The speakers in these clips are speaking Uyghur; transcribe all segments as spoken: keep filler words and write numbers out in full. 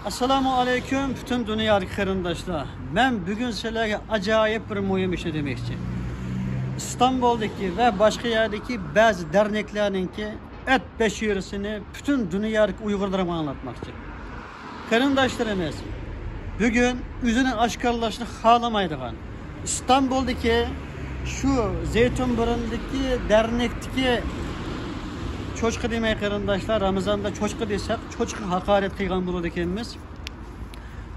ئەسسالامۇ ئەلەيكۇم، پۈتۈن دۇنيادىكى قېرىنداشلار. مەن بۈگۈن سىلەرگە ئاجايىپ بىر مۇھىم ئىشنى دېمەكچى. ئىستانبۇلدىكى ۋە باشقا يەردىكى بەزى دەرنەكلەرنىڭكى ئەت بەشىرىسىنى پۈتۈن دۇنيادىكى ئۇيغۇرلىرىمغا ئاڭلاتماقچى. قېرىنداشلىرىمىز بۈگۈن ئۆزىنى ئاشكارىلاشنى خالىمايدىغان، ئىستانبۇلدىكى شۇ زەيتۇن بۇرنىدىكى دەرنەكتىكى چوشقا دېمەي قېرىنداشلار، رامىزاندا چوشقا دېسەك، چوشقىغا ھاقارەت قىلغان بولىدىكەنمىز.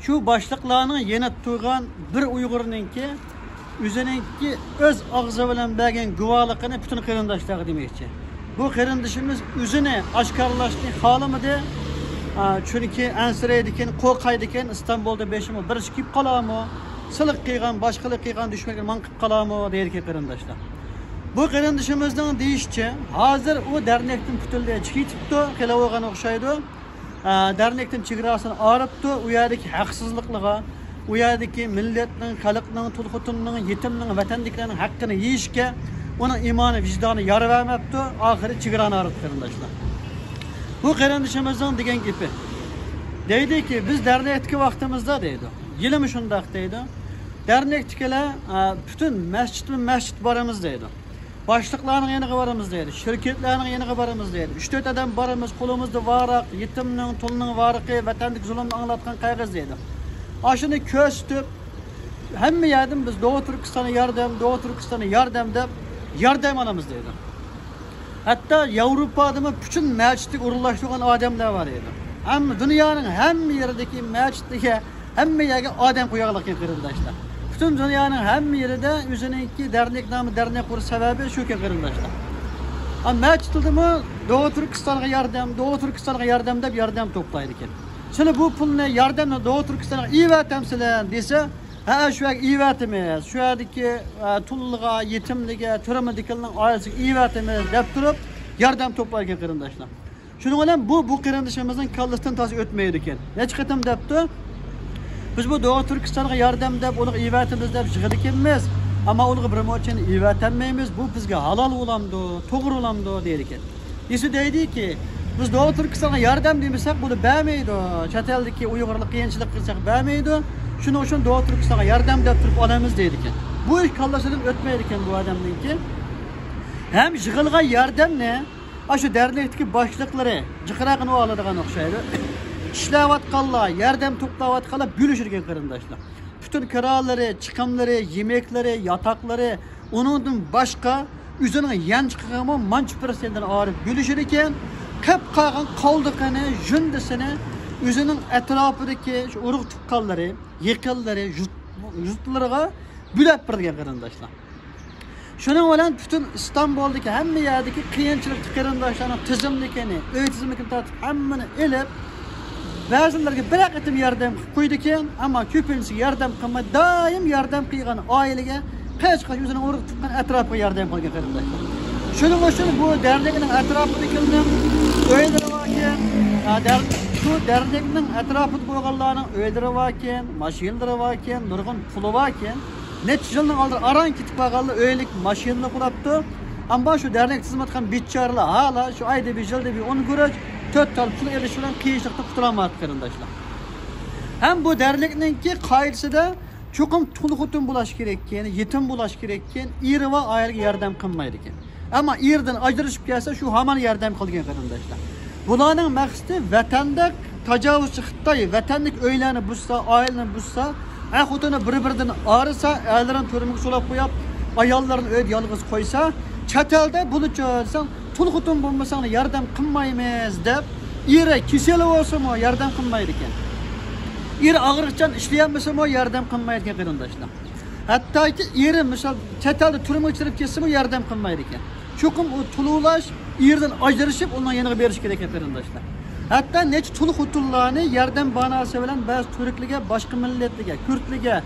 شۇ باشلىقلارنىڭ يېنىدا تۇرغان بىر ئۇيغۇرنىڭكى ئۆزىنىڭكى ئۆز ئاغزى بىلەن بەرگەن گۇۋاھلىقىنى پۈتۈن قېرىنداشلارغا دېمەكچى. بۇ قېرىندىشىمىز ئۆزىنى ئاشكارىلاشنى خالىمىدى. ئا، چۈنكى ئەنسىرەيدىكەن، قورقايدىكەن، ئىستانبۇلدا بېشىمغا بىر ئىش كېلىپ قالامۇ، سىلىق قىلغان، باشقىلىق قىلغان دۈشمەنگە ماڭ قىلىپ قالامۇ دەيدىكەن قېرىنداشلار. بۇ قېرىندىشىمىزنىڭ دېيىشىچە، ھازىر ئۇ دەرنەكتىن پۈتۈنلەي چىقىپ كېتىپتۇ، خېلى بولغان ئوخشايدۇ. ئە، دەرنەكتىن چېگراسىنى ئايرىپتۇ، ئۇ يەردىكى ھەقسىزلىقلىرىغا، ئۇ يەردىكى مىللەتنىڭ، خەلقنىڭ، تۇل خوتۇننىڭ، يېتىمنىڭ، ۋەتەندىكىلەرنىڭ ھەققىنى يېيىشكە ئۇنىڭ ئىمانى، ۋىجدانى يار بەرمەپتۇ، ئاخىرى چېگرانى ئايرىدى قېرىنداشلار. بۇ قېرىندىشىمىزنىڭ دېگەن گېپى. دەيدىكى، بىز دەرنەكتىكى ۋاقتىمىزدا دەيدۇ، ھېلىمۇ شۇنداق دەيدۇ، دەرنەكتىكىلەر، ئە، پۈتۈن مەسچىتمۇ مەسچىت بارىمىز دەيدۇ. باشلىقلارنىڭ يېنىغا بارىمىز دەيدۇ، شىركەتلەرنىڭ يېنىغا بارىمىز دەيدۇ. ئۈچ تۆت ئادەم بارىمىز، قولىمىزدا ۋاراق، يېتىمنىڭ، تۇلنىڭ ۋارىقى، ۋەتەندىكى زۇلۇمنى ئاڭلاتقان قەغەز دەيدۇ. ئاشۇنى كۆرسىتىپ، ھەممە يەردىن بىز دوغۇ تۈركىستانغا ياردەم، دوغۇ تۈركىستانغا ياردەم دەپ ياردەم ئالىمىز دەيدۇ. ھەتتا ياۋروپادىمۇ پۈتۈن مەسچىتكە ئورۇنلاشتۇرغان ئادەملەر بار ئىدى. ھەممە دۇنيانىڭ ھەممە يېرىدىكى مەسچىتلەرگە، ھەممە يەرگە ئادەم قويغانلىقكەن قېرىنداشلار. پۈتۈن دۇنيانىڭ ھەممە يېرىدە ئۆزىنىڭكى دەرنەك نامى دەرنەك قۇرۇش سەۋەبى شۇكەن قېرىنداشلار. ھە، مەسچىتلەردىمۇ دوغۇ تۈركىستانغا ياردەم، دوغۇ تۈركىستانغا ياردەم دەپ ياردەم توپلايدىكەن. سىلى بۇ پۇلنى، ياردەمنى دوغۇ تۈركىستانغا ئېۋەتەمسىلەر دېسە، ھە، شۇ يەرگە ئېۋەتىمىز، شۇ يەردىكى، ئە، تۇللىغا، يېتىملىككە، تۈرمىدىكىلەرنىڭ ئائىلىسىگە ئېۋەتىمىز دەپ تۇرۇپ، ياردەم توپلايدىكەن قېرىنداشلار. شۇنىڭ بىلەن بۇ، بۇ قېرىندىشىمىزنىڭ كاللىسىدىن تازا ئۆتمەيدىكەن. نەچچە قېتىم دەپتۇ، بىز بۇ دوغۇ تۈركىستانغا ياردەم دەپ، ئۇنىڭغا ئېۋەتىمىز دەپ يىغىدىكەنمىز، ئەمما ئۇنىڭغا بىر موچەننى ئېۋەتەلمەيمىز، بۇ بىزگە ھالال بولامدۇ، توغرا بولامدۇ دەيدىكەن. دېسە دەيدىكى، بىز دوغۇ تۈركىستانغا ياردەم دېمىسەك، بۇنى بەرمەيدۇ. چەت ئەلدىكى ئۇيغۇرلار قىيىنچىلىق قىلساق بەرمەيدۇ. شۇنىڭ ئۈچۈن دوغۇ تۈركىستانغا ياردەم دەپ تۇرۇپ ئالىمىز دەيدىكەن. بۇ ئىش كاللىسىدىن ئۆتمەيدىكەن بۇ ئادەمنىڭكى. ھەم يىغىلغان ياردەمنى ئاشۇ دەرنەكتىكى باشلىقلىرى، جىقراقىنى ئالىدىغان ئوخشايدۇ. ئىشلەۋاتقانلار، ياردەم توپلاۋاتقانلار بۆلۈشىدىكەن قېرىنداشلار. پۈتۈن كىرالىرى، چىقىملىرى، يېمەكلىرى، ياتاقلىرى، ئۇنىڭدىن باشقا ئۆزىنىڭ يانچۇقىغىمۇ مانچە پىرسەنتىنى ئايرىپ بۆلۈشىدىكەن. قېپ قالغان قالدۇقىنى، ژۇندىسىنى ئۆزىنىڭ ئەتراپىدىكى شۇ ئۇرۇق تۇغقانلىرى، يېقىنلىرى، يۇرت-، يۇرتلىرىغا بۆلۈپ بېرىدىكەن قېرىنداشلار. شۇنىڭ بىلەن پۈتۈن ئىستانبۇلدىكى ھەممە يەردىكى قىيىنچىلىقتا قېرىنداشلارنىڭ تىزىملىكىنى، ئۆي تىزىملىكىنى تارتىپ ھەممىنى ئېلىپ، بەزىلىرىگە بىرەر قېتىم ياردەم قىلىپ قويىدىكەن، ئەمما كۆپىنچىسىگە ياردەم قىلماي، دائىم ياردەم قىلغان ئائىلىگە قېچىقاچ ئۆزىنىڭ ئۇرۇق تۇغقان ئەتراپىغا ياردەم قىلغان قېرىنداشلار. شۇنىڭ ئۈچۈن بۇ دەرنەكنىڭ ئەتراپىدىكىلەرنىڭ ئۆيلىرى باركەن، ھە، دەر-، شۇ دەرنەكنىڭ ئەتراپىدا بولغانلارنىڭ ئۆيلىرى باركەن، ماشىنىلىرى باركەن، نۇرغۇن پۇلى باركەن. نەچچە يىلنىڭ ئالدىدا ئاران كېتىپ قالغانلار ئۆيلۈك ماشىنىلىق بولاپتۇ. ئەمما شۇ دەرنەك تىزىماتقان بىچارىلەر ھالا شۇ ئايدا بىر، يىلدا بىر ئون گۇرۇچ، تۆت تال پۇل ئېلىش بىلەن قىيىنچىلىقتىن قۇتۇلالمايۋاتىدۇ قېرىنداشلار. ھەم بۇ دەرنەكنىڭكى قائىدىسىدە چوقۇم تۇل خوتۇن بولاش كېرەككەن، يېتىم بولاش كېرەككەن، ئېرى بار ئائىلىگە ياردەم قىلمايدىكەن. ئەمما ئېرىدىن ئاجرىشىپ كەلسە، شۇ ھامان ياردەم قىلىدىكەن قېرىنداشلار. بۇلارنىڭ مەقسىتى ۋەتەندە تاجاۋۇزچى خىتاي ۋەتەندىكى ئۆيلەرنى بۇزسا، ئائىلىنى بۇزسا، ئەر خوتۇنى بىر-بىرىدىن ئايرىسا، ئەرلىرىنى تۈرمىگە سولاپ قويۇپ، ئاياللىرىنى ئۆيدە يالغۇز قويسا، چەت ئەلدە بۇنىچە دېسەڭ، تۇل خوتۇن بولمىساڭلار ياردەم قىلمايمىز دەپ، ئېرى كېسەل بولسىمۇ ياردەم قىلمايدىكەن. ئېرى ئاغرىقچان ئىشلىيەلمىسىمۇ ياردەم قىلمايدىكەن قېرىنداشلار. ھەتتاكى ئېرى مىسال چەت ئەلدە تۈرمىگە چىقىپ كەتسىمۇ ياردەم قىلمايدىكەن. چوقۇم ئۇ تۇلۇۋالاش، ئېرىدىن ئاجرىشىپ ئۇنىڭ يېنىغا بېرىش كېرەك قېرىنداشلار. ھەتتا نەچچە تۇل خوتۇنلارنى ياردەم باناسى بىلەن بەزى تۈركلىرىگە، باشقا مىللەتلىرىگە، كۈردلىرىگە،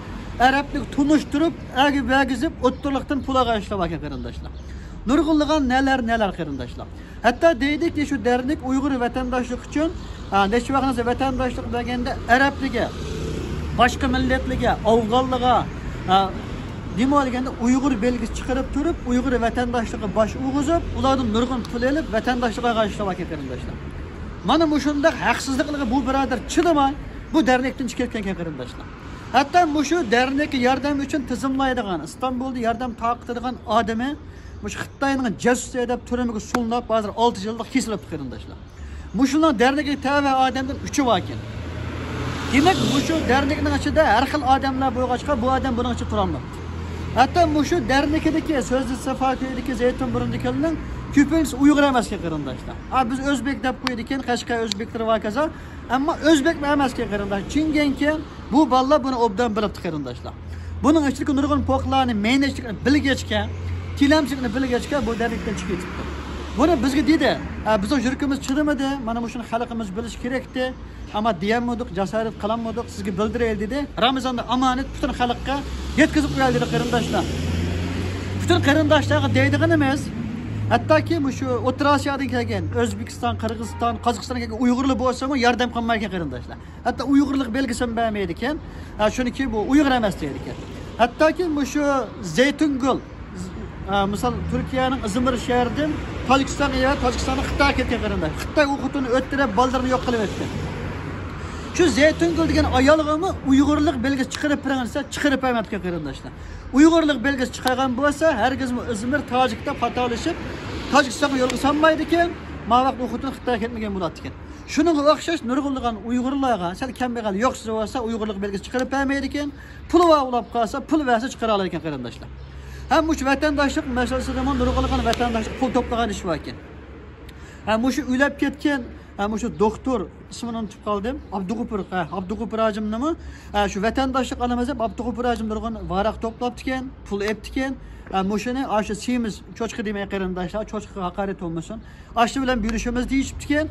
ئەرەبلىرىگە تونۇشتۇرۇپ، ئەگىپ-بەگىزىپ ئوتتۇرىلىقتىن پۇل ئالغان ئىشلار باركەن قېرىنداشلار. نۇرغۇنلىغان نەلەر، نەلەر قېرىنداشلار. ھەتتا دەيدىكى، شۇ دەرنەك ئۇيغۇر ۋەتەنداشلىق ئۈچۈن، ھە، نەچچە ۋاقىت ۋەتەنداشلىق بەرگەندە ئەرەبلىرىگە، باشقا مىللەتلىرىگە، ئافغانلىرىغا، ھە، نېمە دېگەندە ئۇيغۇر بەلگىسى چىقىرىپ تۇرۇپ، ئۇيغۇر ۋەتەنداشلىقىغا باش ئۇرغۇزۇپ، ئۇلاردىن نۇرغۇن پۇل ئېلىپ، ۋەتەنداشلىق ئالغان ئىشلار باركەن قېرىنداشلار. مانا مۇشۇنداق ھەقسىزلىقلارغا بۇ بۇرادەر چىدىماي، بۇ دەرنەكتىن چىقىپ كەتكەن قېرىنداشلار. ھەتتا مۇشۇ دەرنەككە ياردەم ئۈچۈن تىزىملايدىغان، ئىستانبۇلدا ياردەم تارقىتىدىغان ئادىمى مۇشۇ خىتاينىڭ جاسۇسى دەپ تۈرمىگە سولىنىپ، ھازىر ئالتە يىللىق كېسىلىپتۇ قېرىنداشلار. مۇشۇنىڭ دەرنىكىگە تەۋە ئادەمدىن ئۈچى باركەن. دېمەك، مۇشۇ دەرنىكنىڭ ئىچىدە ھەر خىل ئادەملەر بولغاچقا، بۇ ئادەم بۇنىڭ ئىچىدە تۇرالماپتۇ. ھەتتا مۇشۇ دەرنىكىدىكى، سۆزلىسە فاكىدىكى زەيتۇن بۇرنىدىكىلەرنىڭ كۆپىنچىسى ئۇيغۇر ئەمەسكەن قېرىنداشلار. ھە، بىز ئۆزبېك دەپ قويىدىكەن، قەشقەر ئۆزبېكلىرى ۋاكازا. ئەمما ئۆزبېكمۇ ئەمەسكەن قېرىنداش، چىڭگەنكەن. بۇ بالىلار بۇنى ئوبدان بىلىپتۇ قېرىنداشلار. بۇنىڭ ئىچىدىكى نۇرغۇن پوقلارنى، مەينەتچىلىكنى بىلگەچكە، تىلەمچىلىكنى بىلگەچكە، بۇ دەرنەكتىن چىقىپ كېتىپتۇ. بۇنى بىزگە دېدى، ئە، بىزنىڭ يۈرىكىمىز چىدىمىدى، مانا مۇشۇنى خەلقىمىز بىلىشى كېرەكتى. ئەمما دېيەلمىدۇق، جاسارەت قىلالمىدۇق، سىزگە بىلدۈرەيلى دېدى. رامىزاندا ئامانەت پۈتۈن خەلققە يەتكۈزۈپ قويايلى دېدى قېرىنداشلار. پۈتۈن قېرىنداشلارغا دەيدىغىنىمىز، ھەتتاكى مۇشۇ ئوتتۇرا ئاسىيادىن كەلگەن، ئۆزبېكىستان، قىرغىزىستان، قازاقىستاندىن كەلگەن ئۇيغۇرلار بولسىمۇ ياردەم قىلمايدىكەن قېرىنداشلار. ھەتتا ئۇيغۇرلۇق بەلگىسىمۇ بەرمەيدىكەن. ھە، چۈنكى بۇ ئۇيغۇر ئەمەس دەيدىكەن. ھەتتاكى مۇشۇ زەيتۇنگۈل، ھە، مىسال، تۈركىيەنىڭ ئىزمىر شەھىرىدىن تاجىكىستانغا يا تاجىكىستاندىن خىتايغا كەتكەن قېرىنداش. خىتاي ئۇ خوتۇننى ئۆلتۈرۈپ، بالىلىرىنى يوق قىلىۋەتكەن. شۇ زەيتۇنگۈل دېگەن ئايالغىمۇ ئۇيغۇرلۇق بەلگىسى چىقىرىپ بېرىڭ دېسە، چىقىرىپ بەرمەپتىكەن قېرىنداشلار. ئۇيغۇرلۇق بەلگىسى چىقارغان بولسا، ھەرگىزمۇ ئىزمىر تاجىك دەپ خاتالىشىپ، تاجىكىستانغا يولغا سالمايدىكەن. ما ۋاقىت ئۇ خوتۇن خىتايغا كەتمىگەن بولاتتىكەن. شۇنىڭغا ئوخشاش نۇرغۇنلىغان ئۇيغۇرلارغا، سەل كەمبەغەل يوقسۇزى بولسا، ئۇيغۇرلۇق بەلگىسى چىقىرىپ بەرمەيدىكەن. پۇلى بار بولۇپ قالسا، پۇل بەرسە چىقىرالايدىكەن قېرىنداشلار. ھەم مۇشۇ ۋەتەنداشلىق مەسىلىسىدىمۇ نۇرغۇنلىغان ۋەتەنداشلىق پۇل توپلىغان ئىش باركەن. ھە، مۇشۇ ئۆلۈپ كەتكەن، ھە، مۇشۇ دوختۇر، ئىسمىنى ئۇنتۇپ قالدىم. ئابدۇغوپۇر، ھە، ئابدۇغوپۇر ھاجىمنىمۇ، ھە، شۇ ۋەتەنداشلىق ئالىمىز دەپ ئابدۇغوپۇر ھاجىم نۇرغۇن ۋاراق توپلاپتىكەن، پۇل ئېپتىكەن. ھە، مۇشۇنى، ئاشۇ سېمىز چوچقا دېمەي قېرىنداشلار، چوچقىغا ھاقارەت بولمىسۇن. ئاشۇ بىلەن بۆلۈشىمىز دېيىشىپتىكەن.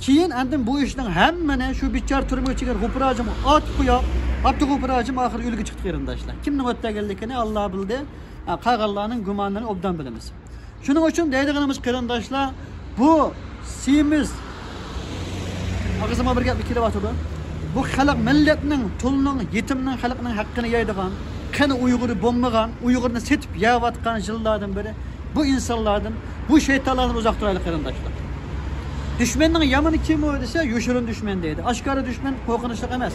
كېيىن ئاندىن بۇ ئىشنىڭ ھەممىنى شۇ بىچارە تۈرمىگە چىقىپ غوپۇر ھاجىمغا ئاتىپ قويۇپ، ئابدۇغوپۇر ھاجىم ئاخىرى ئۆلگە چىقتى قېرىنداشلار. كىمنىڭ ئۆتتۈرگەنلىكىنى ئاللا بىلدى. ھە، قالغانلارنىڭ گۇمانلىرىنى ئوبدان بىلىمىز. شۇنىڭ ئۈچۈن دەيدىغىنىمىز قېرىنداشلار، بۇ سېمىز، ئاغزىمغا بىر گەپلا كېلىۋاتىدۇ. بۇ خەلق مىللەتنىڭ، تۇلنىڭ، يېتىمنىڭ، خەلقنىڭ ھەققىنى يەيدىغان، قېنى ئۇيغۇرى بولمىغان، ئۇيغۇرنى سېتىپ يەۋاتقان يىللاردىن بېرى بۇ ئىنسانلاردىن، بۇ شەيتانلاردىن ئۇزاق تۇرايلى قېرىنداشلار. دۈشمەننىڭ يامىنى كىم ئۇ دېسە، يوشۇرۇن دۈشمەن دەيدۇ. ئاشكارا دۈشمەن قورقۇنچلۇق ئەمەس.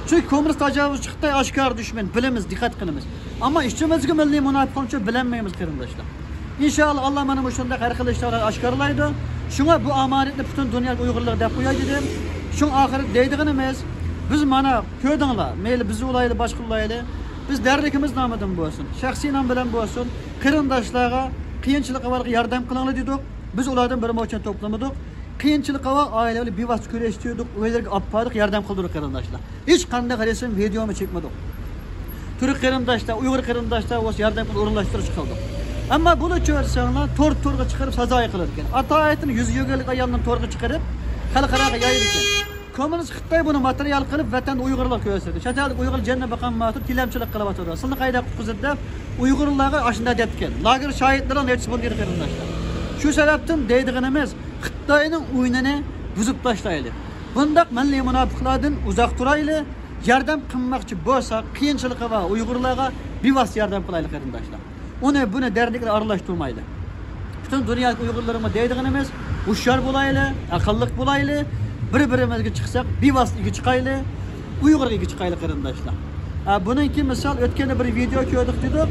چۈنكى كوممۇنىست تاجاۋۇزچى خىتاي ئاشكارا دۈشمەن، بىلىمىز، دىققەت قىلىمىز. ئەمما ئىچىمىزدىكى مىللىي مۇناپىقلىقنى بىلەلمەيمىز قېرىنداشلار. ئىنشائاللا، ئاللا مانا مۇشۇنداق ھەر خىل ئىشلارنى ئاشكارىلايدۇ. شۇڭا بۇ ئامانەتنى پۈتۈن دۇنيادىكى ئۇيغۇرلارغا دەپ قوياي دېدىم. شۇڭا ئاخىرى دەيدىغىنىمىز، بىز مانا كۆردۈڭلار، مەيلى بىز بولايلى، باشقا بولايلى، بىز دەرنىكىمىز نامىدىن بولسۇن، شەخسىي نام بىلەن بولسۇن، قېرىنداشلارغا، قىيىنچىلىقى بارلارغا ياردەم قىلىڭلار دېدۇق. بىز ئۇلاردىن بىر موچەن توپلىمىدۇق. قىيىنچىلىقى بار ئائىلە بىلەن بىۋاسىتە كۆرۈشتۈردۇق، ئۆيلىرىگە ئاپپاردۇق، ياردەم قىلدۇردۇق قېرىنداشلار. ھېچقانداق رەسىم، ۋىدېيومۇ چەكمىدۇق. تۈرك قېرىنداشلار، ئۇيغۇر قېرىنداشلار بولسا ياردەم قىلىپ ئورۇنلاشتۇرۇش قىلدۇق. ئەمما بۇلار چۆرسەڭلار تور تورغا چىقىرىپ سازايى قىلىدىكەن. ئاتايىتىن يۈز يۈرگەنلىك ئايالنى تورغا چىقىرىپ خەلقئاراغا يايىدىكەن. كوممۇنىست خىتاي بۇنى ماتېرىيال قىلىپ ۋەتەندە ئۇيغۇرلارغا كۆرسىتىدۇ. چەت ئەلدىكى ئۇيغۇر جېنىنى باقالمايۋاتىدۇ، تىلەمچىلىك قىلىۋاتىدۇ. سىلىنى قايدا قۇتقۇزىدۇ دەپ ئۇيغۇرلارغا ئاشۇنداق دەپتىكەن. لاگېر شاھىتلىرىنىڭ نەچچىسى بۇنى دېدى قېرىنداشلار. شۇ سەۋەبتىن دەيدىغىنىمىز، خىتاينىڭ ئويۇنىنى بۇزۇپ تاشلايلى. بۇنداق مىللىي مۇناپىقلاردىن ئۇزاق تۇرايلى. ياردەم قىلماقچى بولسا، قىيىنچىلىقى بار ئۇيغۇرلارغا بىۋاسىتە ياردەم قىلايلى قېرىنداشلار. ئۇنى، بۇنى دەرنىكلەر ئارىلاشتۇرمايلى. پۈتۈن دۇنيادىكى ئۇيغۇرلىرىمغا دەيدىغىنىمىز، ھوشيار بولايلى، ئەقىللىق بولايلى، بىر-بىرىمىزگە چىقساق، بىۋاسىتە ئىگە چىقايلى، ئۇيغۇرغا ئىگە چىقايلى قېرىنداشلار. ھە، بۇنىڭكى مىسال، ئۆتكەندە بىر ۋىدېو كۆردۇق دېدۇق.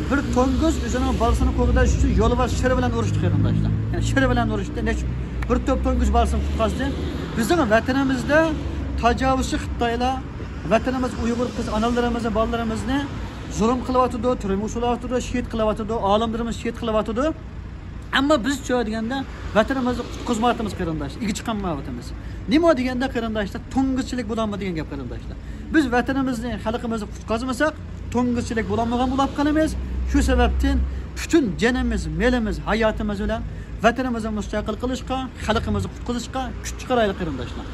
بىر توڭگۇز ئۆزىنىڭ بالىسىنى قوغداش ئۈچۈن يولۋاس شىر بىلەن ئۇرۇشتى قېرىنداشلار. يەنى شىر بىلەن ئۇرۇشتى. نەچچە، بىر توپ توڭگۇز بالىسىنى قۇتقازدى. بىزنىڭ ۋەتىنىمىزدە تاجاۋۇزچى خىتايلار ۋەتىنىمىز، ئۇيغۇر قىز ئانىلىرىمىزنى، بالىلىرىمىزنى زۇلۇم قىلىۋاتىدۇ، تۈرمىگە سولاۋاتىدۇ، شېھىت قىلىۋاتىدۇ، ئالىملىرىمىزنى شېھىت قىلىۋاتىدۇ. ئەمما بىزچۇ دېگەندە ۋەتىنىمىزنى قۇتقۇزمايۋاتىمىز قېرىنداش، ئىگە چىقالمايۋاتىمىز. نېمە دېگەندە قېرىنداشلار، توڭگۇزچىلىك بولالمىدى دېگەن گەپ قېرىنداشلار. بىز ۋەتىنىمىزنى، خەلقىمىزنى قۇتقۇزمىساق، توڭگۇزچىلىك بولالمىغان بولاپ قالىمىز. شۇ سەۋەبتىن پۈتۈن جېنىمىز، مېلىمىز، ھاياتىمىز بىلەن ۋەتىنىمىزنى مۇستەقىل قىلىشقا، خەلقىمىزنى قۇتقۇزۇشقا كۈچ چىقىرايلى قېرىنداشلار.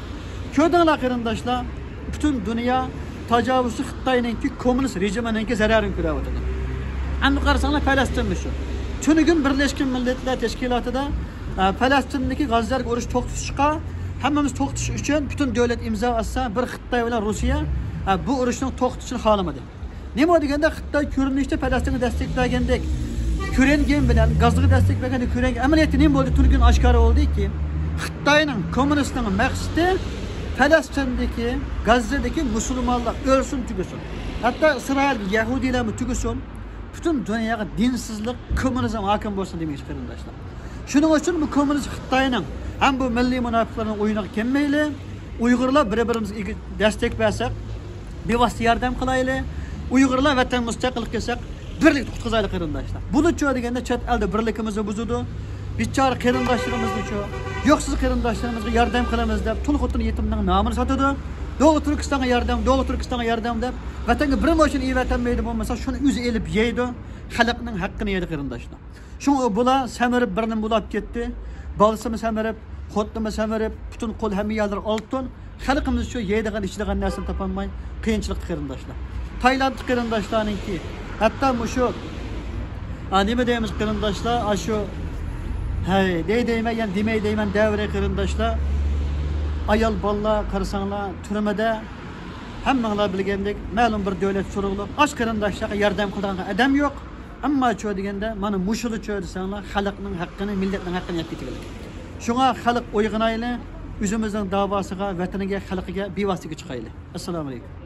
كۆردۈڭلار قېرىنداشلار، پۈتۈن دۇنيا تاجاۋۇزچى خىتاينىڭكى كوممۇنىست رېجىمىنىڭكى زەرەرىنى كۆرۈۋاتىدۇ. ئەمدى قارىساڭلار پەلەستىنمۇ شۇ. تۈنۈگۈن بىرلەشكەن مىللەتلەر تەشكىلاتىدا، ئە، پەلەستىندىكى غەززەدىكى ئۇرۇش توختىتىشقا ھەممىمىز توختىتىش ئۈچۈن پۈتۈن دۆلەت ئىمزا ئاتسا، بىر خىتاي بىلەن روسىيە، ئە، بۇ ئۇرۇشنىڭ توختىشىنى خالىمىدى. نېمە دېگەندە، خىتاي كۆرۈنۈشتە پەلەستىنگە دەستەك بەرگەندەك كۆرۈنگەن بىلەن، غەززىگە دەستەك بەرگەندەك كۆرۈنگەن، ئەمەلىيەتتە نېمە بولدى؟ تۈنۈگۈن ئاشكارا بولدىكى، خىتاينىڭ، كوممۇنىستنىڭ مەقسىتى پەلەستىندىكى، گاززىدىكى مۇسۇلمانلار ئۆلسۇن، تۈگىسۇن. ھەتتا ئىسرائىلدىكى يەھۇدىيلارمۇ تۈگىسۇن. پۈتۈن دۇنياغا دىنسىزلىق، كوممۇنىزم ھاكىم بولسۇن دېمەكچى، قېرىنداشلار. شۇنىڭ ئۈچۈن بۇ كوممۇنىست خىتاينىڭ ھەم بۇ مىللىي مۇناپىقلارنىڭ ئويۇنىغا كەلمەيلى. ئۇيغۇرلار بىر-بىرىمىزگە ئىگە-، دەستەك بەرسەك، بىۋاسىتە ياردەم قىلايلى. ئۇيغۇرلار ۋەتەن مۇستەقىل قىلساق، بىرلىكتە قۇتقۇزايلى، قېرىنداشلار. بۇلارچۇ دېگەندە چەت ئەلدە بىرلىكىمىزنى بۇزىدۇ. بىچارە قېرىنداشلىرىمىزنىچۇ، يوقسۇز قېرىنداشلىرىمىزغا ياردەم قىلىمىز دەپ، تۇل خوتۇن يېتىمنىڭ نامىنى ساتىدۇ. دوغۇ تۈركىستانغا ياردەم، دوغۇ تۈركىستانغا ياردەم دەپ، ۋەتەنگە بىر ماشىنا ئېلىۋەتەلمەيدۇ، بولمىسا شۇنى ئۆزى ئېلىپ يەيدۇ. خەلقنىڭ ھەققىنى يەيدۇ، قېرىنداشلار. شۇڭا بۇلار سەمرىپ، بىرنېمە بولاپ كەتتى. بالىسىمۇ سەمرىپ، خوتۇنىمۇ سەمرىپ، پۈتۈن قول، ھەممە يەرلىرى ئالتۇن. خەلقىمىز شۇ يەيدىغان، ئىچىدىغان نەرسىنى تاپالماي، قىيىنچىلىقتا، قېرىنداشلار. تايلاند قېرىنداشلارنىڭكى، ھەتتا مۇشۇ، ئا، نېمە دەيمىز، قېرىنداشلار، ئاشۇ، ھەي، دەي دەيمەن، يەنە دېمەي دەيمەن دەۋرى، قېرىنداشلار. ئايال بالىلار قارىساڭلار، تۈرمىدە. ھەممىڭلار بىلگەندەك، مەلۇم بىر دۆلەت سورۇقلۇق، ئاچ قېرىنداشلارغا ياردەم قىلىدىغان ئادەم يوق. ئەمما چۆ دېگەندە، مانا مۇشۇلا چۆ دېسەڭلار، خەلقنىڭ ھەققىنى، مىللەتنىڭ ھەققىنى يەپ كېتىۋېلىدۇ. شۇڭا خەلق ئويغىنايلى، ئۆزىمىزنىڭ داۋاسىغا، ۋەتىنىگە، خەلقىگە بىۋاسىتە چىقايلى. ئەسسالامۇ ئەلەيكۇم.